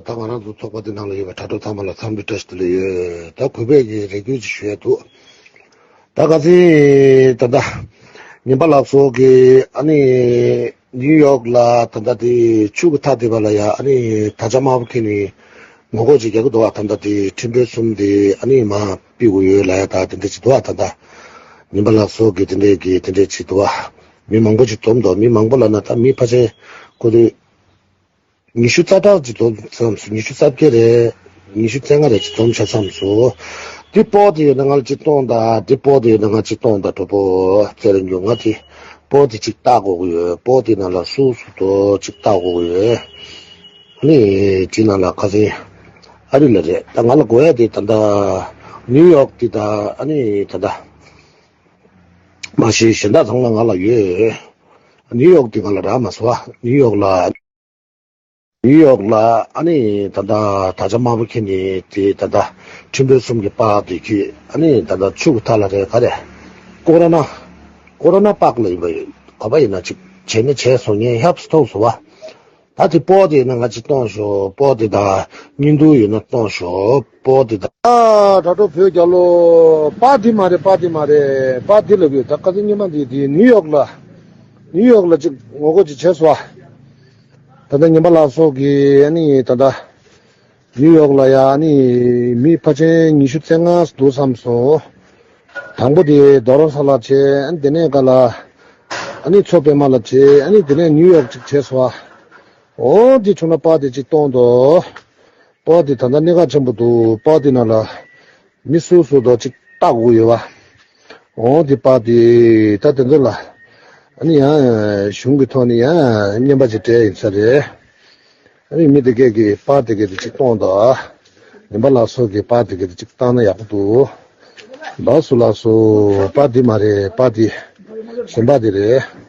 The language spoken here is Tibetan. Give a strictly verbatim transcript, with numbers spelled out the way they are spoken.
ད་ང་རང་ཚོ་ཚོགས་པ་འདི་ནང་ལ་ཡོད་པའི་དྲ་གྲོགས་ཚང་མ་ལ་འཚམས་འདྲི་བཀྲ་ཤིས་བདེ་ལེགས་ཡོད། ད་གུས་པས་ཀྱི་རེ་སྐུལ་ཅིག་ཞུ་ཡས་འདུག་ད་ག་ཚོད་ད་ལྟ་ཉི་མ་ལགས་སོ་གི་ཨ་ནི་ནིའུ་ཡོག་ལ་ད་ལྟ་དེ་ཆུ་གི་ཐག་དེ་བ་ལ་ཡ་ཨ་ནི་ད་ཆ་དམར་པོ་ཁྱེར་ནས་ངོ་རྒོལ་ཅིག་རྒྱག་གི་འདུག་བ། ད་ལྟ་དེ་ཁྲིམས་དཔོན་གསུམ་དེ་ཨ་ནི་མར་ཕུད་དགོས་ཡོད་ལབ་ཡ་ད་དེ་འདྲ་ཅིག་འདུག་བ། ད་ལྟ་ཉི་མ་ལགས་སོ་གི་དེ་འདྲས་ཀྱི་དེ་འདྲས་ཅིག་འདུག་བ། མི་མང་པོ་ཅིག་འཛོམས་འདུག་མི་མང་པོ་ལབ་ན་ད་མི་ཕལ་ཆེར་ཁོ་ཚོས་ཉི་ཤུ་རྩ་གྲངས་ཅིག་འཛོམས་ཚར་སོང་། ཉི་ཤུ་རྩ་བརྒྱད་རེད། ཉི་ཤུ་རྩ་ལྔ་རེད་ཅིག་འཛོམས་ཆ་ཚར་སོང་། འདི་སྤོ་དེ་ཡོད་ན་ང་ལ་ཅིག་གཏོང་དང་། འདི་སྤོ་དེ་ཡོད་ན་ང་ཅིག་གཏོང་དང་། གྲོགས་པོ་ཚེ་རིང་ཉུང་ང་དེ་སྤོ་དེ་ཅིག་བལྟ་དགོས་ཀྱི་ཡོད། སྤོ་དེ་ནང་ལ་སུ་སུ་འདུག་ཅིག་བལྟ་དགོས་ཀྱི་ཡོད། ཨ་ནི་དེ་ནང་ལ་ཁ་སང་ཨ་རི་ལ་རེད། ད་ང་ལ་དགོས་ཡ་དེ་ད་ལྟ་ནིའུ་ཡོག་དེ་དང་ཨ་ནི་ད་ལྟ་མ་གཞི་གཞན་དག་ཚང་མ་ང་ལ་ཡོད། ནིའུ་ཡོག་དེ་ང་ལ་རག་མ་སོང་བ། ནིའུ་ཡོག་ལ། ནིའུ་ཡོག་ལ་ཨ་ནི་ད་ལྟ་ད་ཆ་དམར་པོ་ཁྱེར་ནས་དེ་ད་ལྟ་ཁྲིམས་དཔོན་གསུམ་གྱི་པར་དེ་ཁྱེར་ཨ་ནི་ད་ལྟ་ཆུ་གི་ཐག་ལ་རེད། ག་རེ་ཀོ་རོ་ན་ཀོ་རོ་ན་པཱརྐ་ལ་ཡིན་པ་ཡོད། ག་པ་ཡིན་ན་ཅིག་བྱས་ན་བྱས་སོང་། ངས་ཧབ་སི་ཐོག་སོང་བ། ད་དེ་སྤོ་དེ་ཡིན་ན་ང་ཅིག་གཏོང་ཤོག་སྤོ་དེ་དང་བརྙན་ཐུང་ཡོད་ན་གཏོང་ཤོག་སྤོ་དེ་དང་། ཨ་དྲ་གྲོགས་བོད་རྒྱལ་ལོ། པར་དེ་མ་རེད། པར་དེ་མ་རེད། པར་དེ་ལབ་ཡོད། ད་ག་ཚོད་ཉི་མ་འདི་དེ་ནིའུ་ཡོག་ལ་ནིའུ་ཡོག་ལ་ཅིག་ངོ་རྒོལ་ཅིག་བྱས་སོང་བ། ད་ལྟ་ཉི་མ་ལགས་སོ་གི་ཨ་ནི་ད་ལྟ་ནིའུ་ཡོག་ལ་ཡ་ཨ་ནི་མི་ཕལ་ཆེར་ཉི་ཤུ་རྩ་ལྔ་འདུག་བསམ་སོང་། དང་པོ་དེ་རྡོ་རོང་ས་ལ་བྱས། ཨ་ནི་དེ་ནས་ག་ལ་ཨ་ནི་མཚོ་པད་མ་ལ་བྱས། ཨ་ནི་དེ་ནས་ནིའུ་ཡོག་ཅིག་བྱས་སོང་བ། འོ་དེ་བྱུང་ན་པར་དེ་ཅིག་གཏོང་དོ། པར་དེ་ད་ལྟ་གནད་འགག་ཆེན་པོ་འདུག་པར་དེ་ནང་ལ་མི་སུ་སུ་འདུག་ཅིག་བལྟ་དགོས་ཡོད་བ། འོ་དེ་པར་དེ་ད་དེ་ཚོ་ལ་ཨ་ནི་ཡང་གཞུང་གི་ཐོག་ནས་ཡང་རྔན་པ་ཅིག་སྤྲད་ཡིན་ས་རེད། ཨ་ནི་མི་དེ་གས་ཀྱིས་པར་དེ་གས་དེ་ཅིག་གཏོང་དང་། ཉི་མ་ལགས་སོ་གིས་པར་དེ་གས་དེ་ཅིག་བཏང་ན་ཡག་པོ་འདུག་ལགས་སོ་ལགས་སོ། པར་དེ་མ་རེད། པར་དེ་གཞན་པ་དེ་རེད།